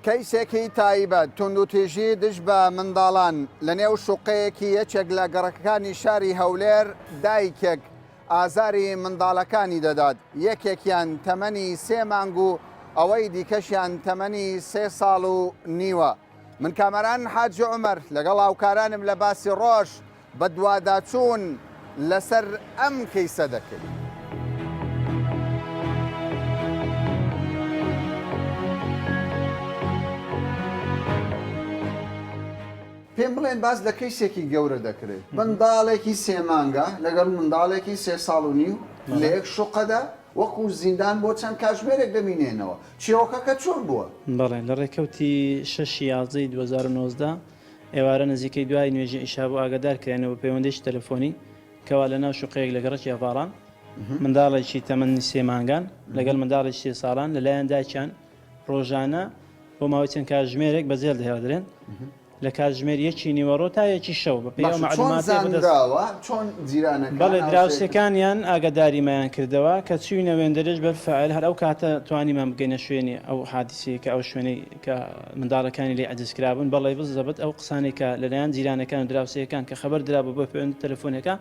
کەیسێکی تایبەت، توندوتیژی دژ بە منداڵان لەنێو شوقەیەکی یەکێک لە گەڕەکەکانی شاری هەولێر دایکێک ئازاری منداڵەکانی دەدات، یەکێکیان تەمەنی سێ مانگ و ئەوەی دیکەشیان تەمەنی سێ ساڵ و نیوە. من کامەران حاجی عومەر لەگەڵ هاوکارانم لە باسی ڕۆژ بەدواداچوون لەسەر ئەم کەیسە دەکەین. پێم بڵێن باس لە کەیسێکی گەورە دەکرێت منداڵێکی سێ مانگە لەگەڵ منداڵێکی سێ ساڵ و نیو لە یەک شوقەدا وەکو زیندان بۆ چەند کاتژمێرێک دەمینێنەوە چیرۆکەکە چۆن بووە؟ بەڵێ لە ڕێکەوتی شەشی یازدەی 2019 ئێوارە نزیکەی دوای نوێژی عیشا بوو ئاگادار کراینەوە بە پەیوەندێکی تەلەفۆنی کەوا لە ناو شوقەیەک لە گەڕەکی هەڤاڵان منداڵێکی تەمەنی سێ مانگان لەگەڵ منداڵێکی سێ ساڵان لەلایەن دایکیان ڕۆژانە بۆ ماوەی چەند کاتژمێرێک بەجێ دەهێڵدرێن لە کاتژمێر یەکی نیوەڕۆ تا یەکی شەو بە پێی ئەو باشە چۆن مەعلوماتەی بەدەست زانراوە چۆن جیرانەکان بەڵێ هاوسێکان دراوسێکانیان ئاگاداریمایان کردەوە کە چووینە وێندەرێش بەلفعل هەر ئەو کاتە توانیمان بگەینە شوێنی ئەو حادیسەیە کە ئەو شوێنەی کە منداڵەکانی لێ عەجز کرابوون بەڵێ بزەبت ئەو قسانەی کە لەلایەن جیرانەکان و دراوسێیەکان کە خەبەر درابوو بە پەیوەندی تەلەفۆنەکە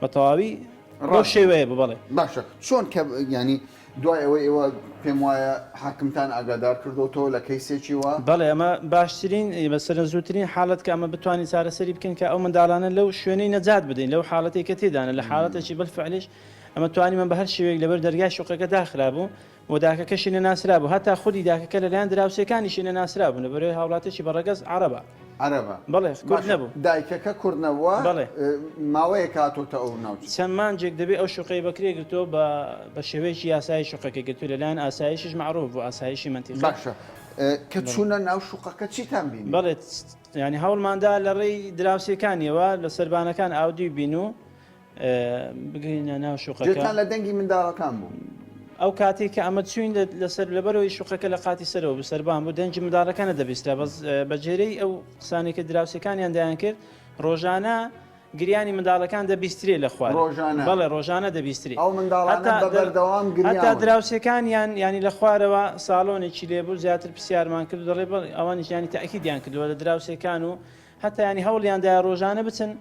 بە تەواوی بەو ڕاست بوو. شێوەیە بوو بەڵێ. باشە چۆن کە یانی دوای ئەوەی ئێوە پێم وایە حاکمتان ئاگادار کردۆتەوە لە کەیسێکی وا؟ بەڵێ ئەمە باشترین مەسەلەن زووترین حاڵەت کە ئەمە بتوانین چارەسەری بکەین کە ئەو منداڵانە لەو شوێنەی نەجات بدەین لەو حاڵەتەی کە تێدانە لە حاڵەتێکی بالفعلیش ئەمە توانیمان بە هەر شێوەیەک لەبەر دەرگای شوقەکە داخرابوو و داکەکەشی نەناسرابوو، هەتا خودی داکەکە لەلایەن دراوسێکانیشی نەناسرابوو، لەبەرئەوەی هاوڵاتیەکی بە ڕەگەز عەڕەبە. عەرەبە. بەڵێ، کورد باشە، نەبوو. دایکەکە کورد نەبووە؟ بەڵێ. ماوەیەکە هاتۆتە ئەو ناوچە؟ چەند مانگێک دەبێ ئەو شوقەی بە کرێ گرتووە، بە بە شێوەیەکی یاسایی شوقەکەی گرتووە، لەلایەن ئاسایشیش مەعروف بوو، ئاسایشی مەنتیقە. باشە، کە چوونە ناو شوقەکە چیتان بینی؟ بەڵێ، یانی هەوڵمان دا لە ڕێی دراوسێکانیەوە لە سەربانەکان ئاودیو بین و بگەینە ناو شوقەکە. گوێتان لە دەنگی منداڵەکان بوو؟ ئەو کاتێک کە ئەمە چوین لەسەر لەبەرەوەی شوقەکە لە قاتی سەرەوە بوو سەربان بوو دەنگی منداڵەکان نەدەبیسترا بەس بە جێرەی ئەو قسانەی کە دراوسێکانیان دەیان کرد ڕۆژانە گریانی منداڵەکان دەبیسترێ لە خوار ڕۆژانە بەڵێ ڕۆژانە دەبیستری ئەو منداڵانە بە بەردەوام هەتا گریاون. دراوسێکانیان ینی لە خوارەوە ساڵۆنێکی لێبوو زیاتر پرسیارمان کرد و دەڵێ بەڵێ ئەوانیش ینی تەئکیدیان کردووە لە دراوسێکان و هەتا یانی هەوڵیان دایە ڕۆژانە بچن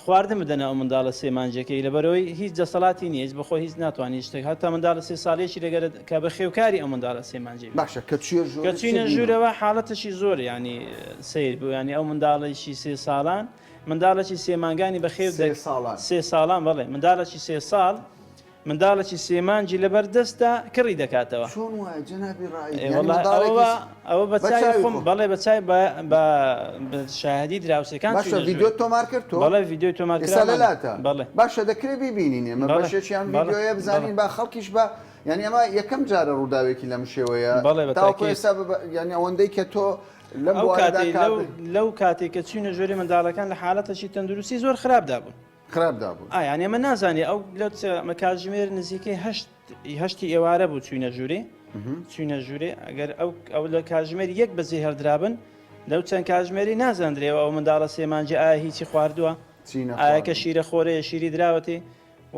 خواردن بدەنە ئەو منداڵە سێ مانجەکەی لەبەرەوەی هیچ دەسەڵاتی نییە هیچ بەخۆی هیچ ناتوانێت شتێک هەتا منداڵە سێ ساڵیەکی لەگەر کە بە خێوکاری ئەو منداڵە سێ مانجەی بێت. باشە کە چویە ژوورە کە چی چوینە بینی؟ ژوورەوە حاڵەتەکی زۆر یانی سەیر بوو یانی ئەو منداڵێکی سێ ساڵان منداڵێکی سێ مانگانی بەخێو سێ دەک ساڵان. سێ ساڵان بەڵێ منداڵێکی سێ ساڵ منداڵێکی سێ مانگی لەبەر دەستە کڕی دەکاتەوە. چۆن وایە جەنابی ڕائید ئێ یانی وەڵا منداڵێکی ئەوە ئەوە بە بە چاوی چاوی خۆم خۆم. بەڵێ بە چاوی بە بە بە شاهدی دراوسێکان باشە چووینە ژوورێ. ڤیدیۆت تۆمار کرد تۆ؟ بەڵێ ڤیدیۆی تۆمار ئێستا لە کراومان لاتە؟ بەڵێ. باشە دەکرێ بیبینین ئێمە بەڵێ بەشێکیان بەڵێ ڤیدیۆیە بەڵێ. بزانین با خەڵکیش بە یانی ئەمە یەکەم جارە ڕووداوێکی لەم شێوەیە بەڵێ بە تاوەکو تاکید. ئێستا بە یانی ئەوەندەی کە تۆ لەم ئەو بوارەدا کاتەی کار لەو لەو کاتەی کە چووینە ژوورێ منداڵەکان لە حاڵەتێکی تەندروستی زۆر خراپدا بوون. خراپ دابوون. ئا یانی ئەمە نازانێ ئەو لە چ ئەمە کاتژمێر نزیکەی هەشت هەشتی ئێوارە بوو چوینە ژوورێ چوینە ژوورێ ئەگەر ئەو ئەو لە کاتژمێر یەک بەجێ هێڵدرابن لەو چەند کاتژمێری نازاندرێەوە ئەو منداڵە سێ مانگی ئایا هیچی خواردووە چی ئایا کە نەخواردووە. شیرە خۆرەیە شیری دراوەتێ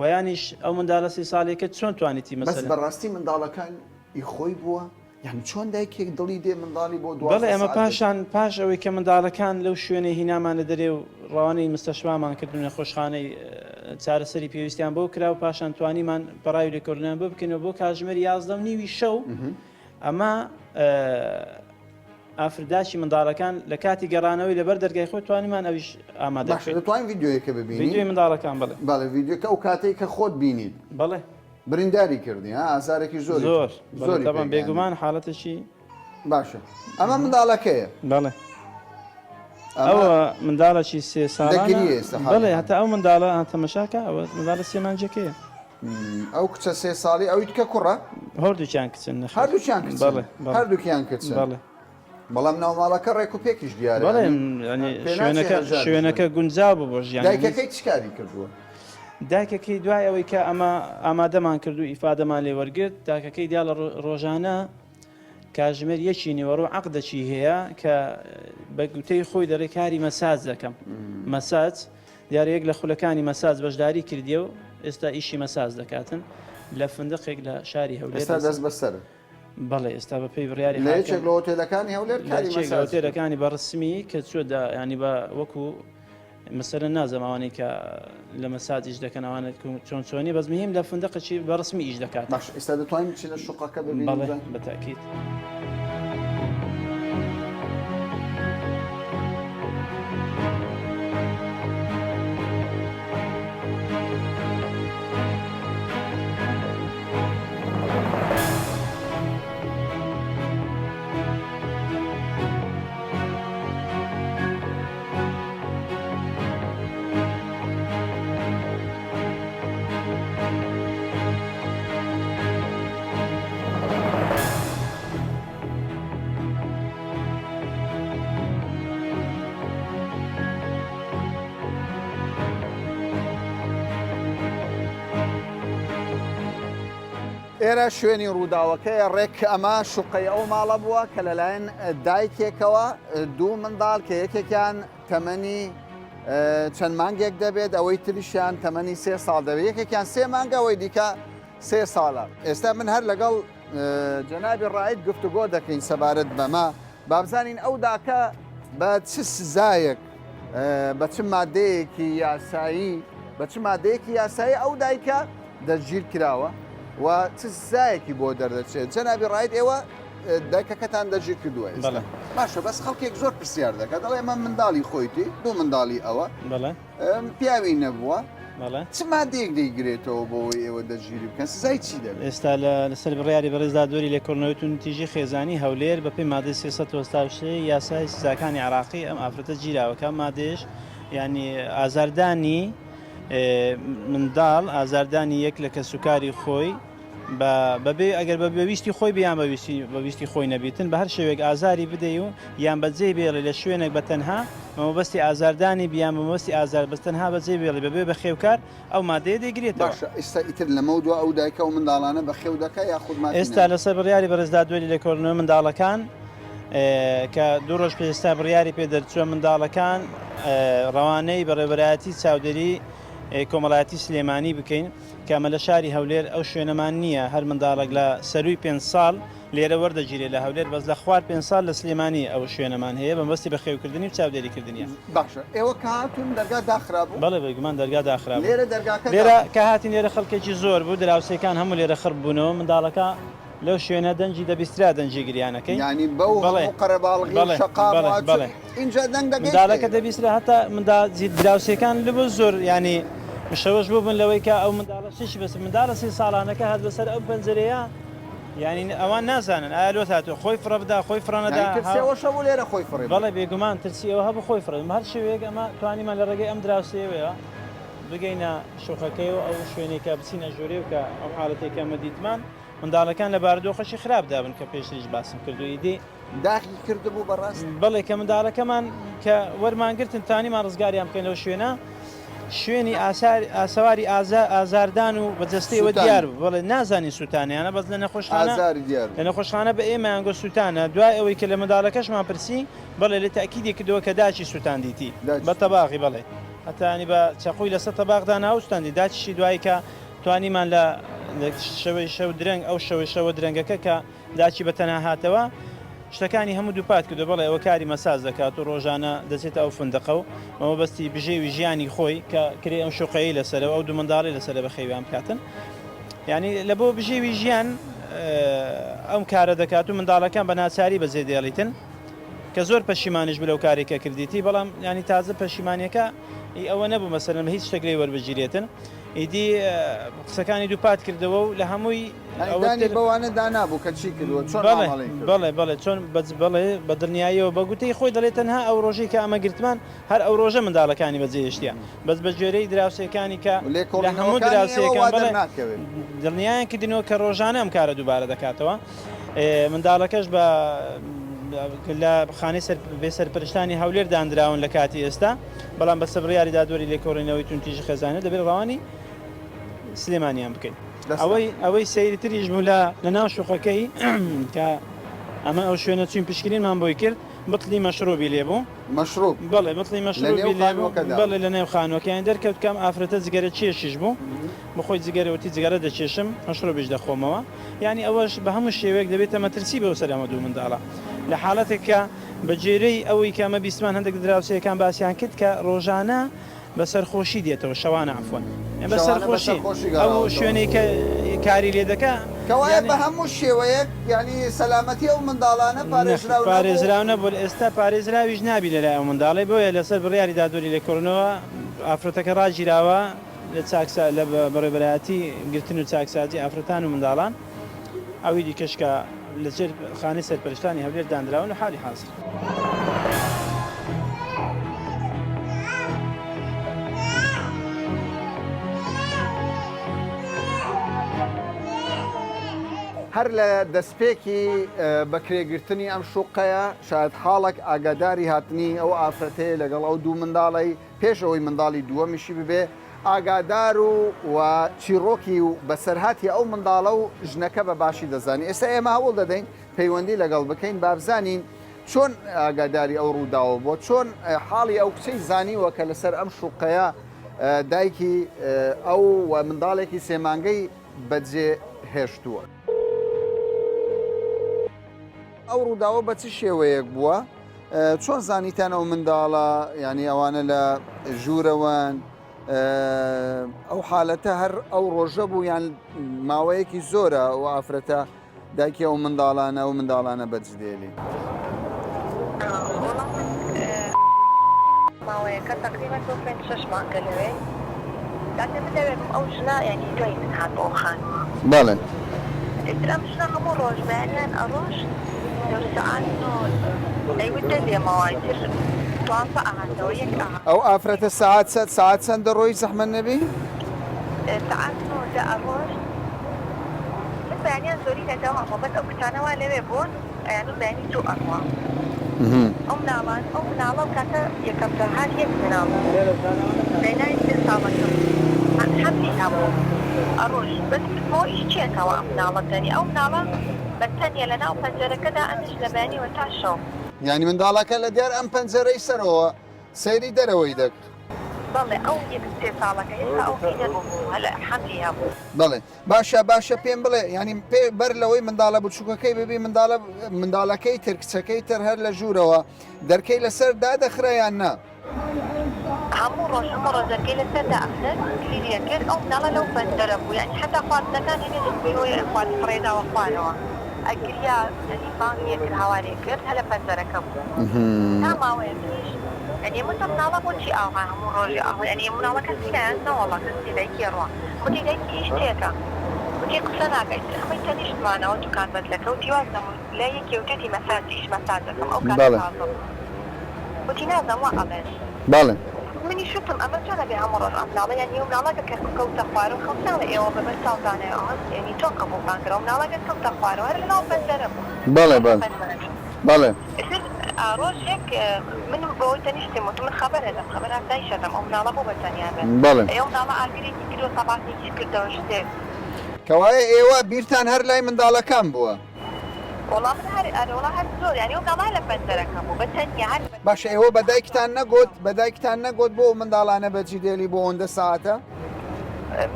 ویانیش ئەو منداڵە سێ ساڵێکە چۆن توانیتی بەس مەسەلەن بەڕاستی منداڵەکان ئی خۆی بووە؟ یانی چۆن دایکێک دڵی دێ منداڵی بۆ بەڵێ 12 ئەمە سەعات بێت؟ پاشان پاش ئەوەی کە منداڵەکان لەو شوێنەی هینامانە دەرێ و ڕەوانەی مستەشفامان کرد و نەخۆشخانەی چارەسەری پێویستیان بۆ کرا و پاشان توانیمان پەڕاوی لێکۆڵینەوەیان بۆ بکەینەوە بۆ کاتژمێر 11 و نیوی شەو ئەمە ئافرداشی منداڵەکان لە کاتی گەڕانەوەی لەبەر دەرگای خۆی توانیمان ئەویش ئامادە باشە بکەین. دەتوانین ڤیدیۆیەکە ببینین؟ ڤیدیۆی منداڵەکان بەڵێ. بەڵێ ڤیدیۆکە ئەو کاتەی کە خۆت بینیت. بەڵێ. برینداری کردی ها ئازارێکی زۆری زۆر بەڵێ زۆری تەبعەن پێگەیاندی. بێگومان حاڵەتێکی باشە ئەمە منداڵەکەیە بەڵێ ئەمە ئەوە منداڵێکی سێ ساڵانە دەگریێ ئێستا حاڵی بەڵێ حاڵی. هەتا ئەو منداڵە ها تەمەشاکە ئەوە منداڵە سێ مانگەکەیە ئەو کچە سێ ساڵی ئەوی تکە کوڕە هەردووکیان کچن نەخێر هەردووکیان کچن بەڵێ بەڵێ هەردووکیان کچن بەڵێ بەڵام ناوماڵەکە ڕێک و پێکیش دیارە بەڵێ یانی یانی پێناچێ شوێنەکە هەژار شوێنەکە بن. گونجاو بوو بۆ ژیان دایکەکەی چ کاری کردووە؟ دایکەکەی دوای ئەوەی کە ئەمە ئامادەمان کرد و ئیفادەمان لێ وەرگرت داکەکەی دیالە ڕۆژانە کاژمێر یەکی نیوەڕۆ عەقدەکی هەیە کە بە گوتەی خۆی دەڵێ کاری مەساج دەکەم مەساج دیارە یەک لە خولەکانی مەساج بەشداری کردیە و ئێستا ئیشی مەساج دەکاتن لە فندقێک لە شاری هەولێر ئێستا دەست بەسەر. بەڵێ ئێستا بە پێی بڕیاری لە یەکێک لە هۆتێلەکانی هەولێر کاری مەساج هۆتێلەکانی بە ڕسمی کە چوە دا ینی بە وەکو مەسەرە نازەم ئەوانەی کە لە مەساج ئیش دەکەن ئەوانە چۆن چۆنی بەس مهم لە فندەقەکی بە ڕسمی ئیش دەکات. باش ئێستا دەتوانین بچینە شوقەکە ببینین؟ بەڵێ بە تەئکید. ئێرە شوێنی ڕووداوەکەیە ڕێک ئەمە شوقەی ئەو ماڵە بووە کە لەلایەن دایکێکەوە دوو منداڵ کە یەکێکیان تەمەنی چەند مانگێک دەبێت ئەوەی تریشیان تەمەنی سێ ساڵ دەبێت یەکێکیان سێ مانگە ئەوەی دیکە سێ ساڵە ئێستا من هەر لەگەڵ جەنابی ڕائید گفتوگۆ دەکەین سەبارەت بەمە بابزانین ئەو داکە بە چ سزایەک بە چ مادەیەکی یاسایی بە چ مادەیەکی یاسایی ئەو دایکە دەستگیر کراوە و چ سزایەکی بۆ دەردەچێت جەنابی ڕائید ئێوە دایکەکەتان دەستگیر کردووە ئێستا باشە بەس خەڵکێک زۆر پرسیار دەکات دەڵێ ئەمە منداڵی خۆیتی دوو منداڵی ئەوە پیاوی نەبووە چ مادەیەک دەیگرێتەوە بۆ ئەوەی ئێوە دەستگیری بکەن سزای چی دەبێت؟ ئێستا لەسەر بڕیاری بەڕێز دادوەری لێکۆڵینەوەی توندوتیژی خێزانی هەولێر بەپێی مادەی 383 یاسای سزاکانی عێراقی ئەم ئافرەتە گیراوە کە ئەم مادەیەش یانی ئازاردانی منداڵ ئازاردانی یەک لە کەسوکاری خۆی بە بەبێ ئەگەر بە بەویستی خۆی بیان بەویستی بەویستی خۆی نەبیتن بە هەر شێوێک ئازاری بدەی و یان بەجێی بێڵی لە شوێنێک بە تەنها بە مەبەستی ئازاردانی بیان بە مەبەستی ئازار بەس تەنها بەجێی بێڵی بەبێ بەخێوکار ئەو مادەیە دەیگرێتەوە. باشە ئیستا ئیتر لەمەو دوا ئەو دایکە ئەو منداڵانە بەخێو دەکا یاخود مافی ئێستا نابێت؟ لەسەر بڕیاری بەڕێز دادوەری لێکۆڵینەوەی منداڵەکان کە دوو ڕۆژ پێش ئێستا بڕیاری پێ دەرچووە منداڵەکان ڕەوانەی بەڕێوەبەرایەتی چاودێری کۆمەڵایەتی سلێمانی بکەین کە ئەمە لە شاری هەولێر ئەو شوێنەمان نییە هەر منداڵێک لە سەرووی پێنج ساڵ لێرە وەردەگیرێت لە هەولێر بەس لە خوار پێنج ساڵ لە سلێمانی ئەو شوێنەمان هەیە بە مەبەستی بەخێوکردنی و چاودێریکردنیان. باشە ئێوە کە هاتوون دەرگا داخرابوو؟ بەڵێ بێگومان دەرگا داخرابوو. لێرە دەرگاکە لێرە کە هاتین لێرە خەڵکێکی زۆر بوو دراوسێکان هەموو لێرە خڕ ببوونەوە منداڵەکە لەو شوێنە دەنگی دەبیسترا دەنگی گریانەکەی. یانی بەو هەموو قەرەباڵغی و شەقام و بەڵێ ئینجا دەنگ دەگەیشتە منداڵەکە دەبیسترا هەتا مندا دراوسێکان لەبۆ زۆر یانی مشەوەش بووبن لەوەی کە ئەو منداڵە شتێکی بەسەر منداڵە سێ ساڵانەکە هات بەسەر ئەو پەنجەرەیە یانی ئەوان نازانن ئایا لۆت هاتووە خۆی فڕە بدا خۆی فڕە نەدا یانی ترسی ئەوەش هەبوو لێرە خۆی فڕێ بەڵێ بێگومان ترسی ئەوە هەبوو خۆی فڕێ هەر شێوەیەک ئەمە توانیمان لە ڕێگەی ئەم دراوسێیەوە بگەینە شوقەکەی و ئەو شوێنەی کە بچینە ژوورێ و کە ئەو حاڵەتەی کە ئەمە دیتمان منداڵەکان لە بارودۆخەکی خراپدا بن کە پێشتریش باسم کرد و ئیدی داخی کردبوو بەڕاست؟ بەڵێ کە منداڵەکەمان کە وەرمان گرتن تانیمان ڕزگاریان بکەین لەو شوێنە شوێنی ئاسار ئاسەواری ئازا ئازاردان و بە جەستەیەوە سوتانی. دیار بوو بەڵێ نازانین سوتانیانە بەس لە نەخۆشخانە ئازاری دیار لە بوو. نەخۆشخانە بە ئێمەیان گۆ سوتانە دوای ئەوەی کە لە منداڵەکەشمان پرسی بەڵێ لێ تەئکیدی کردەوە کە داکی سوتاندیتی داکی بە سوتاند. تەباغی بەڵێ هەتا یانی بە چەقۆی لەسەر تەباغ دانا و سوتاندی داکیشی دوایی کە توانیمان لە شەوەی شەو درەنگ ئەو شەوەی شەوە درەنگەکە کە داکی بە تەنها هاتەوە شتەکانی هەموو دووپات کردو بەڵێ ئەوە کاری مەساج دەکات و ڕۆژانە دەچێتە ئەو فندقە و بە مەبەستی بژێوی ژیانی خۆی کە کرێ ئەم شوقەیەی لەسەرە و ئەو دوو منداڵی لەسەرە بەخێویان بکاتن یعنی لە بۆ بژێوی ژیان ئەم کارە دەکات و منداڵەکان بە ناچاری بەجێ دێڵیتن کە زۆر پەشیمانیش بوو لەو کارێک کە کردیتی بەڵام ینی تازە پەشیمانیەکە ئی ئەوە نەبوو مەسەلەن هیچ شتێک لێی وەربگیرێتن ئیدی قسەکانی دووپات کردەوە و لە هەمووی دانی بەوانە دانابوو کە چی کردووە چۆن مامەڵەی کردووە. بەڵێ بەڵێ چۆن بەڵێ بە دڵنیاییەوە بە گوتەی خۆی دەڵێ تەنها ئەو ڕۆژەی کە ئەمە گرتمان هەر ئەو ڕۆژە منداڵەکانی بەجێهێشتیە بەس بە گوێرەی دراوسێکانی کە لە هەموو لێکۆڵینەوەکانی ئێوە دراوسێکان وا بەڵێ دەرناکەوێت. دڵنیایان کردینەوە کە ڕۆژانە ئەم کارە دووبارە دەکاتەوە منداڵەکەش بە لە خانەی سەر بێ سەرپەرشتانی هەولێر دانراون لە کاتی ئێستا بەڵام بەسە بڕیاری دادوەری لێکۆڵینەوەی توندتیژی خێزانی دەبێت ڕەوانی سلێمانیان بکەین ئەوەی ئەوەی سەیرتریش بوو لە لە ناو شوقەکەی کە ئەمە ئەو شوێنە چوین پشکنینمان بۆی کرد. بتڵی مەشروبی لێ بوو. مەشروب؟ بەڵێ بتڵی لە مەشروبی نێو لێ بوو. خانووەکەدا؟ بەڵێ لە نێو خانووەکە. یانی دەرکەوت کە ئەم ئافرەتە جگەرەکێشیش بوو. بەخۆی جگەرە وتی جگەرە دەکێشم، مەشروبیش دەخۆمەوە. یانی ئەوەش بە هەموو شێوەیەک دەبێتە مەترسی بۆ سەر ئەمە دوو منداڵە. لە حاڵەتێک کە بە گوێرەی ئەوەی کە ئەمە بیستمان هەندێک لە دراوسێیەکان باسیان کرد کە ڕۆژانە بە سەرخۆشی دێتەوە شەوانە عەفوەن بە شەوانە بە سەرخۆشی سەرخۆشی ئەو گەڕاوەتەوە. شوێنەی کە کاری لێ دەکا کەوایە یانی بە هەموو شێوەیەک یانی سەلامەتی ئەو منداڵانە نەخێر پارێزراو نەبوو. پارێزراو نەبوو ئێستا پارێزراویش نابی لەلای ئەو منداڵەی بۆیە لەسەر بڕیاری دادوەری لێکۆڵینەوە ئافرەتەکە ڕاگیراوە لە چاکسا لە بەڕێوەبەرایەتی گرتن و چاکسازی ئافرەتان و منداڵان ئەوی دیکەش کە لە ژێر خانەی سەرپەرشتانی هەولێر دانراون و حالی حازر. هەر لە دەستپێکی بەکرێگرتنی ئەم شوقەیە شایەتحاڵێک ئاگاداری هاتنی ئەو ئافرەتەیە لەگەڵ ئەو دوو منداڵەی پێش ئەوەی منداڵی دووەمیشی ببێ ئاگادار و و چیڕۆکی و بەسەرهاتی ئەو منداڵە و ژنەکە بە باشی دەزانی ئێستا ئێمە هەوڵ دەدەین پەیوەندی لەگەڵ بکەین بابزانین چۆن ئاگاداری ئەو ڕووداوە بووە چۆن حاڵی ئەو کچەی زانیوە کە لەسەر ئەم شوقەیە دایکی ئەو و منداڵێکی سێمانگەی بەجێ هێشتووە. ئەو ڕووداوە بە چ شێوەیەک بووە؟ چۆن زانیتان ئەو منداڵە یعنی ئەوانە لە ژوورەوەن ئەو حالەتە هەر ئەو ڕۆژە بوو یان ماوەیەکی زۆرە ئەو ئافرەتە دایکی ئەو منداڵانە ئەو منداڵانە بەجدێلی؟ ماوەیەکە تقریبا بۆ پێنج شەش مانگە لەوێ کاتێ من لەوێ بووم ئەو ژنە یانی دوای من هات بۆ ئەو خانووە. بەڵێ. ئیتر ئەم ژنە هەموو ڕۆژ بەیانیان ئەڕۆشت دەور سەعات نۆ ئەیوت دە دێمەوە ئیتر دوانزە ئەهاتەوە یەک ئەهات. ئەو ئافرەتە سەعات چەند سەعات چەند دەڕۆی زەحمەت نەبی؟ سەعات نۆ دە ئەڕۆشت من بەیانیان زۆری لەگەڵ ئەڕۆم بەس ئەو کچانە وا لەوێ بوون. ئەیانوت بەیانی زوو ئەڕوا ئەو مناڵان ئەو مناڵە ئەو کاتە یەکەم جار هات یەک مناڵ بوو بەینای سێ ساڵەکە بوو حەملی هەبوو ئەڕۆشت بەس وتمەوە ئیش چیەکەوە ئەم مناڵە تەنیا ئەو مناڵە بە تەنیا لەناو پەنجەرەکەدا ئەنیشت لە بەیانیەوە تا شەو. یانی منداڵەکە لە دیار ئەم پەنجەرەی سەرەوە سەیری دەرەوەی دەکرد. بەڵێ ئەو یەک سێ ساڵەکە هێشتا ئەو هی نەبوو هەلە حەملی هەبوو. بەڵێ باشە باشە پێم بڵێ یانی پێ بەر لەوەی منداڵە بچووکەکەی ببی منداڵە منداڵەکەی تر کچەکەی تر هەر لە ژوورەوە دەرکەی لەسەر دادەخرا یان نا؟ هەموو ڕۆژ هەموو ڕۆژ دەرکەی لەسەر دائەخرێت کلیلی ئەکرد ئەو مناڵە لەو پەنجەرە بوو یانی حەتا خواردنەکانی نەدەست بەوەی خوارد فڕێداوە خوارەوە ئەگریا یانی بانگی ئەکرد هاواری ئەکرد هەر لە پەنجەرەکە بوو تا ماوەیەکیش یانی وتم مناڵە بۆچی ئاوها هەموو ڕۆژێ ئاوها یانی مناڵە کەسی نایە نەوەڵا کەسی دایکی ئەڕوا وتی دایکی ئیش تێکە وتی قسە ناکا ئیتر ئەمەی تەنیشتمانەوە دوکان بەدلەکە وتی وازم لای یەکێ وتێتی مەساج ئیش مەساج ئەکەم ئەو کاتە تازە بوو وتی نازانم وا ئەڵێن. بەڵێ. منیش وتم ئەمە چۆن ئەبێ هەموو ڕۆژ ئەم مناڵە یانی ئەو مناڵە گەر کەوتە خوارەوە خەڵک ناڵێ ئێوە بە بەر چاوتانەوە ئەوە یانی چۆن قبوڵتان کرد ئەو مناڵە گەر کەوتە خوارەوە هەر لەناو پەنجەرە بوو بەڵێ هەر لە بەڵێ پەنجەرە بوو. بەڵێ. ئیتر ڕۆژێک من بەوەی تەنیشتیم وتم من خەبەر ئەدەم خەبەر ئاسایش ئەدەم ئەو مناڵە بۆ بە تەنیا بێ بەڵێ. ئەی ئەو مناڵە ئاگرێکی کردوە تەباتێکی کردەوە شتێک. کەوایە ئێوە بیرتان هەر لای منداڵەکان بووە. وەڵا من هەر ئەرێ وەڵا هەر زۆر یانی ئەو مناڵە هەر لە پەنجەرەکە بوو بە تەنیا هەر بە باشە ئێوە بە دایکتان نەگۆت بە دایکتان نەگۆت بۆ ئەو منداڵانە بەجی دێلی بۆ ئەوەندە سەعاتە؟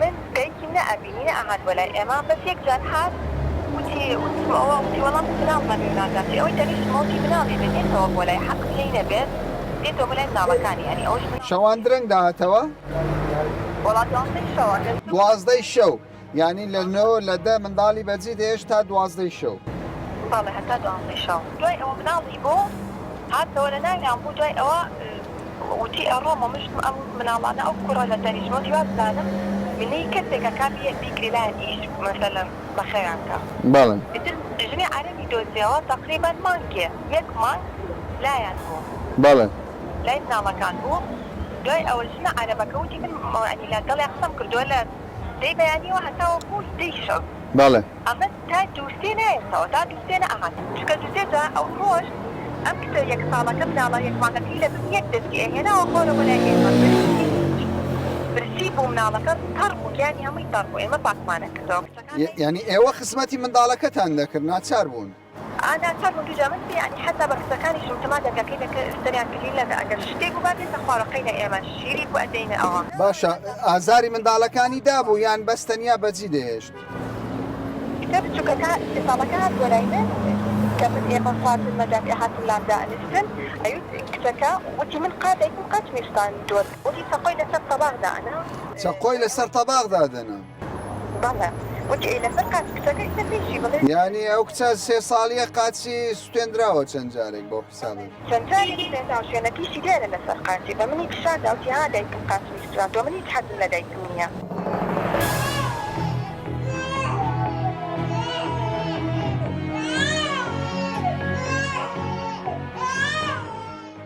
من دایکیم نەئەبینی نەئەهات بۆ لای ئێمە بەس یەک جار هات وتی وتم ئەوە وتی وەڵا من مناڵم ئەبێ و نازانم چی ئەوەی تەنیشتمە وتی مناڵی بێ دێتەوە بۆ لای حەقم لێی نەبێت دێتەوە بۆ لای مناڵەکانی یانی ئەوەش مناڵ شەوان درەنگ دەهاتەوە؟ وەڵا دوازدەی شەوە گەر زوو دوازدەی شەو یانی لە نۆ لە دە منداڵی بەجی دێشت تا دوازدەی شەو. بەڵێ هەتا دوانزەی شەو. دوای ئەوە مناڵی بوو هاتەوە لە ناویان بوو دوای ئەوە وتی ئەڕۆمەوە من شتم ئەم مناڵانە ئەو کوڕە لە تەنیشتمە وتی وابزانم منەی کەسێکە کا بیە بیگرێ لایان ئیش مەسەلەن بەخێویان کا بەڵێ. ئیتر ژنی عەرەبی دۆزیەوە تەقریبەن مانگێ یەک مانگ لایان بوو. بەڵێ. لای مناڵەکان بوو دوای ئەوە ژنە عەرەبەکە وتی من یانی لەگەڵیا قسەم کردووە لە دەی بەیانیەوە هەتاوەکو دەی شەو. بەڵێ. ئەمە تا دوو سێ نایەتەوە تا دوو سێ نەئەهات چونکە دوو سێ جار ئەو ڕۆژ ئەم کچە یەک ساڵەکە مناڵە یەک مانگەکەی لە بن یەک دەستی ئەهێناوە خۆرەوە لای ئێمە برسی برسی بوو مناڵەکە تەڕ بوو گیانی هەمووی تەڕ بوو ئێمە پاکمانە کردەوە کچەکان یانی ئێوە خزمەتی منداڵەکەتان دەکرد ناچار بوون. ئا ناچار بووم دووجار من یانی حەتا بە کچەکانیشم وتم ما دەرگاکەی لە سەریان کلیل نەکە ئەگەر شتێک بوو با بێتە خوارەوە قەینە ئێمە شیری بوو ئەدەینە ئەوە. باشە ئازاری منداڵەکانی دابوو یان بەس تەنیا بەجی دەهێشت؟ کچە بچوکەکە سێ ساڵەکە هات بۆ لای من کە من ئێمە خواردن مەدات ئێ هاتن لام دائەنیشتن ئەیوت کچەکە وتی من قا دایکم قاچمی شکاندووە وتی چەقۆی لەسەر تەباخ دائەنا. چەقۆی لەسەر تەباخ دادەنا. بەڵێ وتی ئەی لەسەر قاچ کچەکە ئیتر پێیشی بڵێ. یانی ئەو کچە سێ ساڵیە قاچی سوتێندراوە چەند جارێک بەو حسابە. چەند جارێک سوتێندراوە شوێنەکەیشی دیارە لەسەر قاچی بە منی پیشان دا وتی ها دایکم قاچمی سوتاندوە من هیچ حەزم لە دایکم نیە.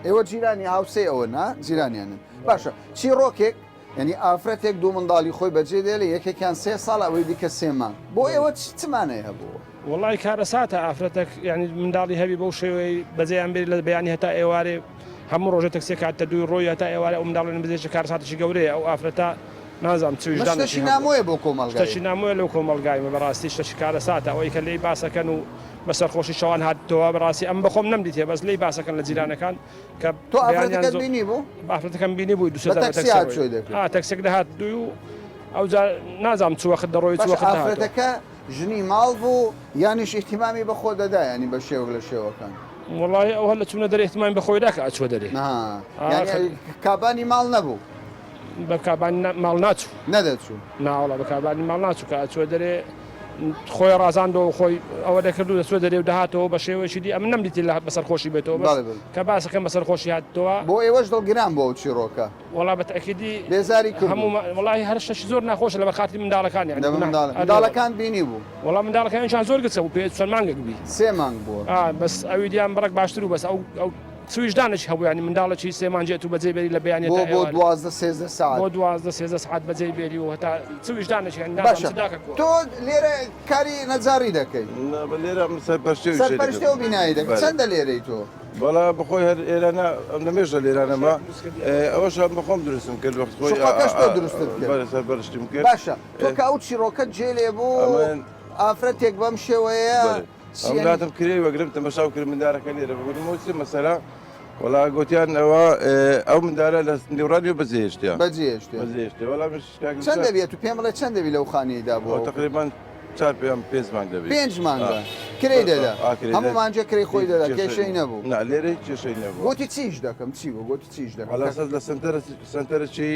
ئێوە جیرانی هاوسێی ئەوەن ها جیرانیانن باشە چیڕۆکێک یانی ئافرەتێک دوو منداڵی خۆی بەجێ دێلێ یەکێکیان سێ ساڵ ئەوەی دیکە سێ مانگ بۆ ئێوە چ چ مانای هەبوو؟ وەڵای کارەساتە ئافرەتەک یانی منداڵی هەبی بەو شێوەی بەجێیان بێری لە بەیانی هەتا ئێوارێ هەموو ڕۆژێ تەکسێک هاتە دووی ڕۆی هەتا ئێوارێ ئەو منداڵە بزێکی کارەساتێکی گەورەیە ئەو ئافرەتە نازانم چ ویژدانێکی شتەکی نامۆیە بۆ کۆمەڵگای شتەکی نامۆیە لەو کۆمەڵگای مە بەڕاستی شتەکی کارەساتە ئەوەی کە لێی باسەکەن و بە سەرخۆشی شەوان هاتتەوە بەڕاستی ئەم بەخۆم نەمدیتێ بەس لێی باسەکەن لە جیرانەکان کە تۆ ئافرەتەکەت بینی بوو؟ ئافرەتەکەم بینی بوو دوو سێ جار بە تەکسی هاتووی دەکرد. ئا تەکسێک دەهات دووی و ئەوجا نازانم چ وەخت دەڕۆی چ وەخت دەهاتەوە. ئافرەتەکە ژنی ماڵ بوو یانیش ئیهتیمامی بە خۆ دەدا یانی بە شێوەک لە شێوەکان؟ وەڵاهی ئەوه لە چوونە دەرێ ئیهتیمامی بە خۆی دا کە ئەچووە دەرێ. ها یانی کابانی ماڵ نەبوو؟ بە کابانی ماڵ ناچوو. نەدەچوو؟ نا وەڵا بە کابانی ماڵ ناچوو کە ئەچووە دەرێ خۆی ڕازاندەوە خۆی ئەوە دەکرد و دەچوە دەرێ و دەهاتەوە بە شێوەیەکی دی ئەمن نەمدیتی لە بەسەر خۆشی بێتەوە بەس کە باسەکەم بەسەر خۆشی هاتەوە. بۆ ئێوەش دڵگران بوو ئەو چیڕۆکە؟ وەڵا بە تەئکیدی بێزاری کردوون. هەموو وەڵاهی هەر شتەکی زۆر ناخۆشە لەبەر خاتری منداڵەکان یانی لەبەر منداڵ منداڵەکان بینی بوو؟ وەڵا منداڵەکانیشان زۆر گچکە بوو پێ چەند مانگێک بی. سێ مانگ بووە. ئا بەس ئەوی دیان بڕێک باشتر بوو بەس ئەو ئەو چ ویژدانێکی هەبوو یانی منداڵێکی سێ مانگی ئەتوو بەجێی بێری لە بەیانیە تا بۆ بۆ ئێوارێ 12 13 سەعات. بۆ 12 13 سەعات بەجێی بێری و هەتا چ ویژدانێکی یانی نازانم باشە چ داکە کووە. تۆ لێرە کاری نەجاڕی دەکەی؟ نا بە لێرە من سەرپەرشتی ئەو ئیشەی دەکەم. سەرپەرشتی ئەو بینایەی دەکەی. بەلێ. چەندە لێرەی تۆ؟ وەڵا بەخۆی هەر ئێرانە ئەم لە مێژە لێرانەمە ئەوەش هەم بەخۆم دروستم کرد وەخت خۆی شوقەکەش تۆ دروستت کرد؟ بەلێ سەرپەرشتیم کرد. باشە تۆ کە ئەو چیڕۆکەت جێ لێ بوو ئەمن ئافرەتێک بەم شێوەیە بەلێ. ئەم لاتم کرێ وەگرم تەمەشاو کرد مندارەکە لێرە بوو گوتم ئەوە چ مەسەلە وەڵا گوتیان ئەوە ئەو مندارە لە نێوڕادیۆ بەجێهێشتیە بەجێهێشتێ بەجێهێشتێ وەڵا منش کاک چەند دەبێت و پێم بڵێ چەند دەبی لەو خانیەی دابوو تقریبا چار پێم پێنج مانگ دەبی پێنج مانگە کرێی دەدا هەموو مانجە کرێی خۆی دەدا کێشەی نەبوو نا لێرە هیچ کێشەی نەبوو گوتی چیش دەکەم چی بوو گوتی چیش دەکەم وەڵا سەر لە سەنتەرە سەنتەرەکی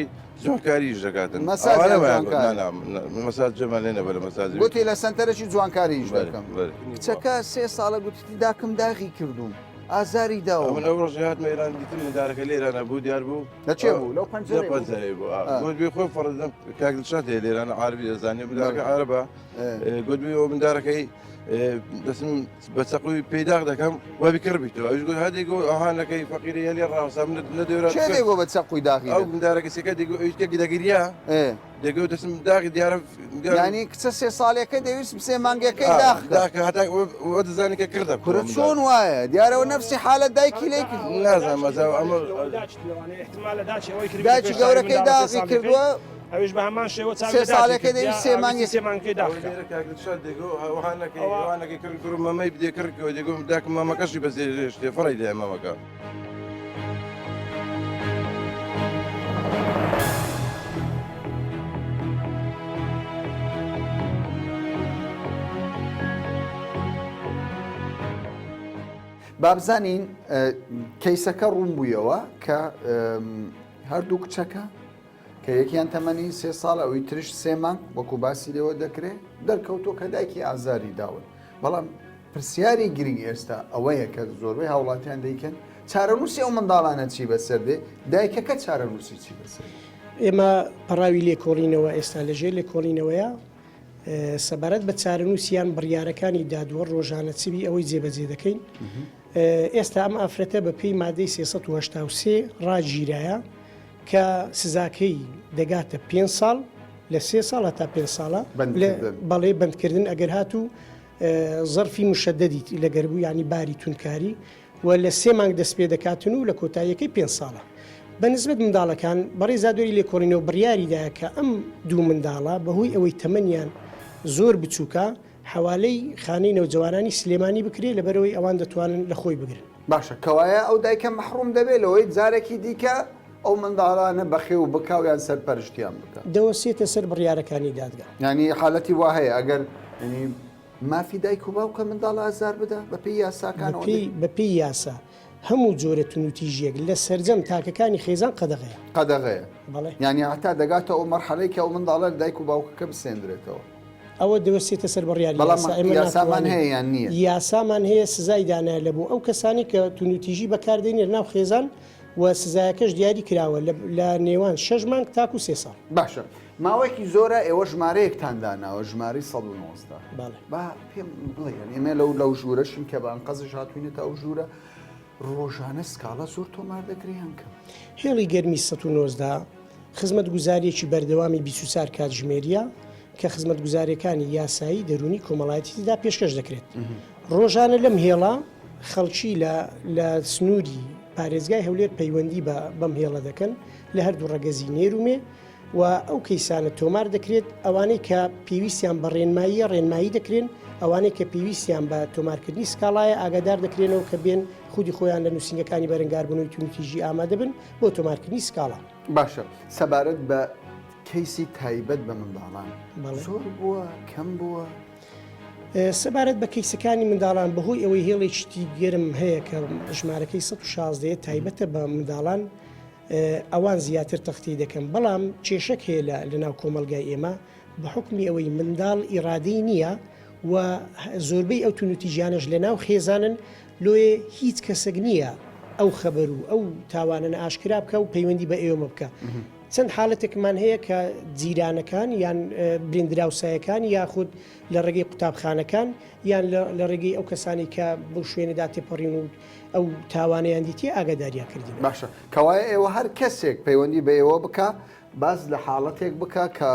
جوانکاریش دەکاتن مەساج ئەوانە یان وایان گوت. جوانکاری؟ نا نا مەساج جەمان لێ نەبە لە مەساجی گوتی لە سەنتەرەکی جوانکاریش بەلێ، دەکەم بەلێ. کچەکە سێ ساڵە گوتیتی داکم داغی کردووم ئازاری داوم من ئەو ڕۆژی هاتمە ئێران دیتم مندارەکە لێرانە بوو دیار بوو لە چێ بوو لەو لە پەنجەرەی بوو پەنجەرەی بوو ئا. گوت بی خۆی فەڕدم کاک دڵشاد هەیە لێرانە عارەبی دەزانێ مندارەکە بەلێ. عارەبە ئێ. گوت بی ئەو مندارەکەی دەسم بە چەقوی پێی داغ دەکەم وا بیکڕ بیتەوە ئەویش گوت هەدی گو ئەها نەکەی فەقیری هەلێ ڕاوسا من نەدەورا کێ دەیگۆ بە چەقوی داغی ئەو مندارەکە سێکە دەیگو ئەویش کە دەگریا دەگو دەسم داغی دیارە یانی کچە سێ ساڵیەکە دەویست سێ مانگەکەی داخ داخ هەتا وە دەزانی کە کردە کورە چۆن وایە دیارەوە نەفسی حالەت دایکی لێ کرد نازانم مەزاو ئەمە دایکی گەورەکەی داغی کردووە ئەویش بە هەمان شێوە چاوی سێ لە داکی ساڵێکە کرد، دەویست یا سێ مانگی ویستی سێ مانگەکەی داخ کە. لێرە کاک دڵشاد دەگۆ وەها نەکەی وەها نەکەی کڕ کوڕ مەمەی بدێ کڕ کەوە دەگۆ داکم مەمەکەشی بەجێ هێشتێ فڕی دایە مەمەکە. با بزانین کەیسەکە ڕوون بوویەوە کە هەردوو کچەکە کە یەکیان تەمەنی سێ ساڵە ئەوی ترش سێ مانگ وەکو باسی لێوە دەکرێ دەرکەوتووە کە دایکی ئازاری داون بەڵام پرسیاری گرنگ ئێستا ئەوەیە کە زۆربەی هاوڵاتیان دەیکەن چارەنووسی ئەو منداڵانە چی بەسەر دێ دایکەکە چارەنووسی چی بەسەر ئێمە پەڕاوی لێکۆڵینەوە ئێستا لەژێر لێکۆڵینەوەیە سەبارەت بە چارەنووسیان بڕیارەکانی دادوەر ڕۆژانە چ بی ئەوەی جێبەجێ دەکەین. ئێستا ئەم ئافرەتە بە پێی مادەی 383 ڕاگیرایە کە سزاکەی دەگاتە پێنج ساڵ لە سێ ساڵ هەتا پێنج ساڵە بەڵێ بەندکردن ئەگەر هاتوو زەرفی مشەدەدی لەگەر بوو یانی باری توندکاری و لە سێ مانگ دەست پێ دەکاتن و لە کۆتاییەکەی پێنج ساڵە. بە نسبەت منداڵەکان بەڕێز دادوەری لێکۆڵینەوە بڕیاری دا کە ئەم دوو منداڵە بەهۆی ئەوەی تەمەنیان زۆر بچووکە. حەوالەی خانەی نەوجەوانانی سلێمانی بکرێ لەبەرئەوەی ئەوان دەتوانن لە خۆی بگرن. باشە کەوایە ئەو دایکە مەحڕوم دەبێت لەوەی جارێکی دیکە ئەو منداڵانە بەخێو بکا و یان سەرپەرشتیان بکا؟ دەوەستێتە سەر بڕیارەکانی دادگا. یانی حالەتی وا هەیە ئەگەر یانی مافی دایک و باوکە منداڵ ئازار بدا بەپێی یاساکان ئەوەندەی. بەپێی بەپێی یاسا هەموو جۆرە توندوتیژییەک لە سەرجەم تاکەکانی خێزان قەدەغەیە. قەدەغەیە. بەڵێ. یانی هەتا دەگاتە ئەو مەرحەلەی کە ئەو منداڵە لە دایک و باوکەکە بسێندرێتەوە. ئەوە دەوەستێتە سەر بڕیاری بەڵام یاسا ئێمە یاسامان ناتوانین هەیە یان نییە؟ یاسامان هەیە سزای دانایە لە بۆ ئەو کەسانەی کە توندوتیژی بەکاردێنێ لە ناو خێزان و سزایەکەش دیاری کراوە لە لە نێوان شەش مانگ تاکو سێ ساڵ. باشە ماوەیەکی زۆرە ئێوە ژمارەیەکتان داناوە ژمارەی 119 بەڵێ. با پێم بڵێ یانی ئێمە لەو لەو ژوورەشین کە بە ئەنقەزش هاتووینەتە ئەو ژوورە ڕۆژانە سکاڵا زۆر تۆمار دەکرێ یان کەم؟ هێڵی گەرمی 119 خزمەتگوزارییەکی بەردەوامی 24 کاتژمێرییە کە خزمەتگوزارییەکانی یاسایی، دەروونی، کۆمەڵایەتی تێدا پێشکەش دەکرێت. ڕۆژانە لەم هێڵە خەڵکی لە لە سنووری پارێزگای هەولێر پەیوەندی بە بەم هێڵە دەکەن لە هەردوو ڕەگەزی نێر و مێ و ئەو کەیسانە تۆمار دەکرێت ئەوانەی کە پێویستیان بە ڕێنماییە ڕێنمایی دەکرێن ئەوانەی کە پێویستیان بە تۆمارکردنی سکاڵایە ئاگادار دەکرێنەوە کە بێن خودی خۆیان لە نووسینگەکانی بەرەنگاربوونەوەی توندوتیژی ئامادە بن بۆ تۆمارکردنی سکاڵا. باشە سەبارەت بە کەیسی تایبەت بە منداڵان زۆر بووە کەم بووە؟ سەبارەت بە کەیسەکانی منداڵان بەهۆی ئەوەی هێڵێکی گەرم هەیە کە ژمارەکەی 116 تایبەتە بە منداڵان ئەوان زیاتر تەختی دەکەن بەڵام کێشەک هەیە لە لەناو کۆمەڵگای ئێمە بە حوکمی ئەوەی منداڵ ئیرادەی نییە و زۆربەی ئەو توندوتیژیانەش لە ناو خێزانن لۆیێ هیچ کەسێک نییە ئەو خەبەر و ئەو تاوانەنە ئاشکرا بکە و پەیوەندی بە ئێمە بکە چەند حالەتێکمان هەیە کە جیرانەکان یان برین دراوسایەکان یاخود لە ڕێگەی قوتابخانەکان یان لە ڕێگەی ئەو کەسانی کە بەو شوێنەدا تێپەڕین و ئەو تاوانەیان دیتیە ئاگاداریان کردینەوە. باشە کەوایە ئێوە هەر کەسێک پەیوەندی بە ئێوە بکا باس لە حاڵەتێک بکا کە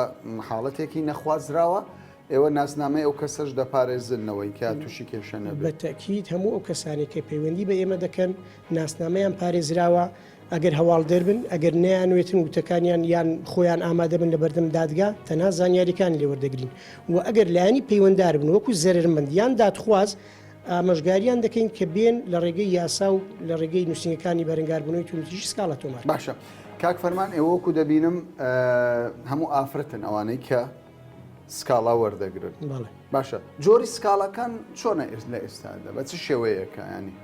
حاڵەتێکی نەخوازراوە ئێوە ناسنامەی ئەو کەسەش دەپارێزن لەوەی کە تووشی کێشە نەبێت؟ بە تەئکید هەموو ئەو کەسانەی کە پەیوەندی بە ئێمە دەکەن ناسنامەیان پارێزراوە ئەگەر هەواڵدەر بن ئەگەر نەیانوێتن وتەکانیان یان خۆیان ئامادە بن لە بەردەم دادگا تەنها زانیاریەکانی لێ وەردەگرین و ئەگەر لایەنی پەیوەندار بن وەکو زەرەرمەند یان دادخواز ئامۆژگاریان دەکەین کە بێن لە ڕێگەی یاسا و لە ڕێگەی نووسینگەکانی بەرەنگاربوونەوەی توندوتیژی سکاڵا تۆمار بکەن. باشە کاک فەرمان ئێوە وەکو دەبینم هەموو ئافرەتن ئەوانەی کە سکاڵا وەردەگرن. بەڵێ. باشە جۆری سکاڵاکان چۆنە لە ئێستادا بە چ شێوەیەکە یانی؟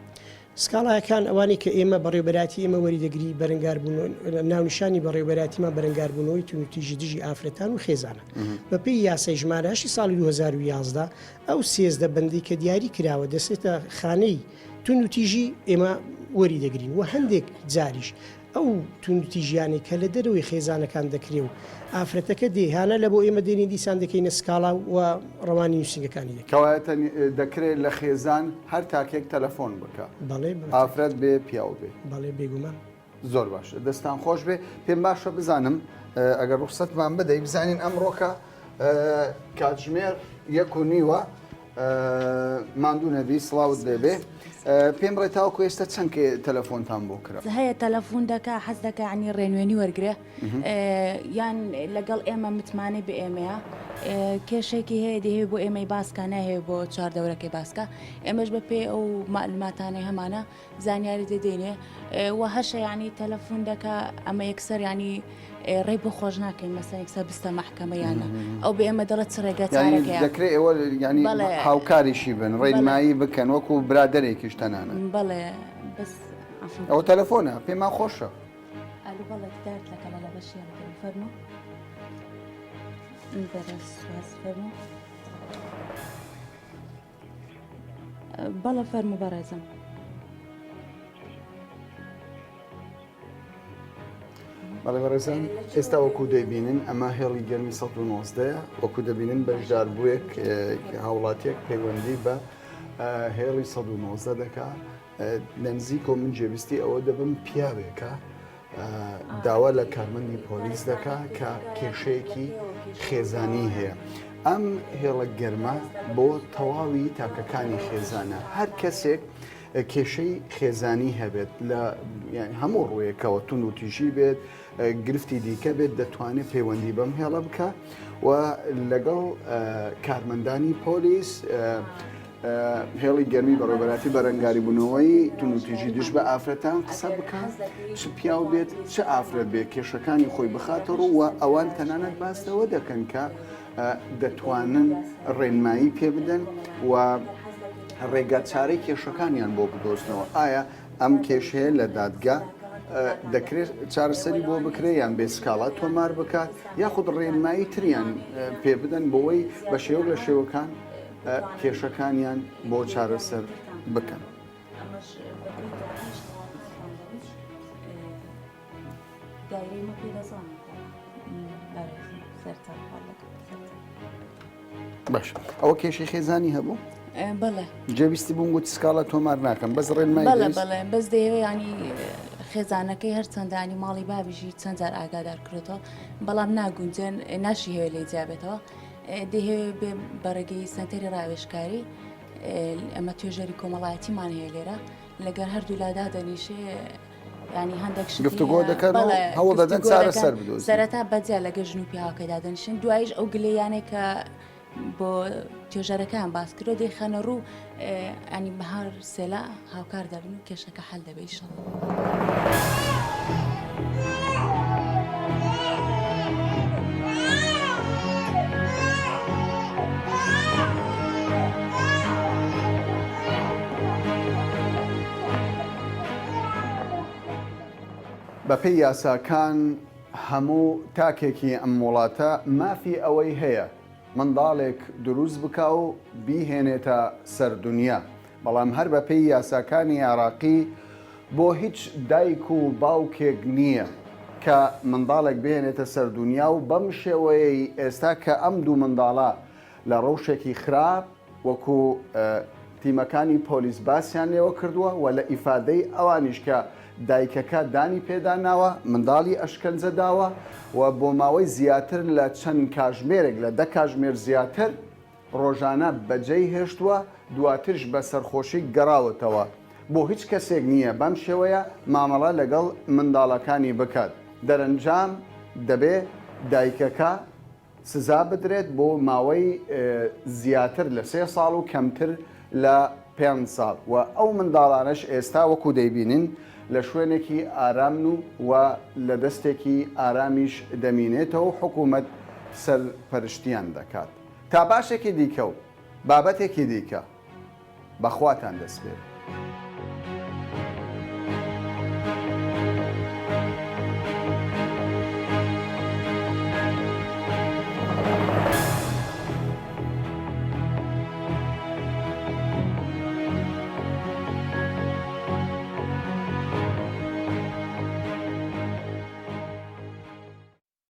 سکاڵاکان ئەوانەی کە ئێمە بەڕێوەبەرایەتی ئێمە وەریدەگری بەرەنگاربوونەوە ناونیشانی بەڕێوەبەرایەتیمان بەرەنگاربوونەوەی توندوتیژی دژی ئافرەتان و خێزانە بەپێی یاسای ژمارە هەشتی ساڵی 2011 ئەو 13 بەندەی کە دیاری کراوە دەچێتە خانەی توندوتیژی ئێمە وەری دەگرین و هەندێک جاریش ئەو توندوتیژیانەی کە لە دەرەوەی خێزانەکان دەکرێ و ئافرەتەکە دێ هانا لە بۆ ئێمە دێنین دیسان دەکەینە سکاڵا و ڕەوانی نووسینگەکانی دەکەین. کەوایە دەکرێ لە خێزان هەر تاکێک تەلەفۆن بکا بەڵێ ئافرەت بێ پیاو بێ؟ بەڵێ بێگومان. زۆر باشە دەستان خۆش بێ پێم باشە بزانم ئەگەر ڕوخسەتمان بدەی بزانین ئەمڕۆکە کاتژمێر یەک و نیوە ماندوو نەبی سڵاوت لێبێ پێم بڵێ تاوەکو ئێستا چەند تەلەفۆنتان بۆ کرا؟ هەیە تەلەفون دەکا حەز دەکا عنی ڕێنوێنی وەرگێ یان لەگەڵ ئێمە متمانەی بە ئێمەیە کێشێکی هەیە دەیەوێ بۆ ئێمەی باسکە ناهەوێ بۆ چواردەورەکەی باسکە ئێمەش بە پێی ئەو معلوماتانەی هەمانە زانیاری دەدەینێ و هەشە ینی تەلەفۆن دەکا ئەمە یەکسەر ینی ڕێ بۆ خۆش ناکەین مەسەن یەکسەر بستە مەحکەمە یانە ئەو بە ئێمە دەڵێت چ ڕێگە چارەکەیە دەکرێت ئێوە ینی هاوکاریشی بن ڕێنمایی بکەن وەکو برادەرێکیش تەنانەت بەڵێ بەس ئەو تەلەفۆنە پێمان خۆشە ئەلو بەڵێ دارت لەکەڵە لە بەشی فەرموو بەرە سواز فەرموو بەڵێ فەرموو بەڕێزم. بەڵێ بەڕێزان ئێستا وەکو دەیبینن ئەمە هێڵی گەرمی 19 وەکو دەبینن بەشدار بووێک هاوڵاتیەک پەیوەندی بە هێڵی 19 دەکا لە نزیکەوە من جێبیستی ئەوە دەبم پیاوێکە داوا لە کارمەندی پۆلیس دەکا کە کێشەیەکی خێزانی هەیە. ئەم هێڵە گەرمە بۆ تەواوی تاکەکانی خێزانە هەر کەسێک کێشەی خێزانی هەبێت لە هەموو ڕوویەکەوە تون و تیژی بێت. گرفتی دیکە بێت دەتوانێت پەیوەندی بەم هێڵە بکە و لەگەڵ کارمەندانی پۆلیس هێڵی گەرمی بەڕێوەبەراتی بەرەنگاریبوونەوەی توندوتیژی دژ بە ئافرەتان قسە بکات چ پیاو بێت چ ئافرەت بێت کێشەکانی خۆی بخاتە ڕوو و ئەوان تەنانەت باس لەوە دەکەن کە دەتوانن ڕێنمایی پێ بدەن و ڕێگا چارەی کێشەکانیان بۆ بدۆزنەوە ئایا ئەم کێشەیە لە دادگا دەکرێت چارەسەری بۆ بکرێت یان بێ سکاڵا تۆمار بکات یاخود ڕێنمایی تریان پێ بدەن بۆی بە شێوەک لە شێوەکان کێشەکانیان بۆ چارەسەر بکەن. باش ئەوە کێشەی خێزانی هەبوو؟ بەڵێ جێویستی بووم گوت سکاڵا تۆمار ناکەم بەس ڕێنمای بەڵێ بەڵێ بەس دەیەوێ ینی خێزانەکەی هەرچەندانی ماڵی بابیژی چەند جار ئاگادار کرێتەوە بەڵام ناگونجێن ناشی هەیە لێ جیابێتەوە دەیهەوێ بێ بە ڕێگەی سەنتەری ڕاوێژکاری ئەمە توێژەری کۆمەڵایەتیمان هەیە لێرە لەگەر هەردوو لا دادەنیشێ ینی هەندێک شت گفتوگۆ دەکەن و هەوڵ دەدەن چارەسەر بدۆزن. سەرەتا بەجیا لەگە ژن و پیاوەکە دادەنیشن دوایش ئەو گلەیانەی کە بۆ توێژەرەکان باس کردووە دەیخەنە ڕوو ینی بەهار سێلا هاوکار دەبن و کێشەکە حەل دەبێ ئیشەڵا. بەپێی یاساکان هەموو تاکێکی ئەم وڵاتە مافی ئەوەی هەیە منداڵێک دروست بکا و بیهێنێتە سەر دونیا، بەڵام هەر بەپێی یاساکانی عێراقی بۆ هیچ دایک و باوکێک نییە کە منداڵێک بهێنێتە سەر دونیا و بەم شێوەیەی ئێستا کە ئەم دوو منداڵە لە ڕەوشێکی خراپ وەکو تیمەکانی پۆلیس باسیان لێوە کردووە و لە ئیفادەی ئەوانیش کە دایکەکە دانی پێدا ناوە منداڵی ئەشکەنجە داوە و بۆ ماوەی زیاتر لە چەند کاژمێرێک لە دە کاژمێر زیاتر ڕۆژانە بەجێی هێشتووە دواترش بە سەرخۆشی گەڕاوەتەوە بۆ هیچ کەسێک نییە بەم شێوەیە مامەڵە لەگەڵ منداڵەکانی بکات دەرەنجام دەبێ دایکەکە سزا بدرێت بۆ ماوەی زیاتر لە سێ ساڵ و کەمتر لە پێنج ساڵ و ئەو منداڵانەش ئێستا وەکو دەیبینین لە شوێنێکی ئارامن و و لە دەستێکی ئارامیش دەمینێتەوە و حکوومەت سەرپەرشتیان دەکات. تا باشێکی دیکە و بابەتێکی دیکە بە خواتان دەسپێرم.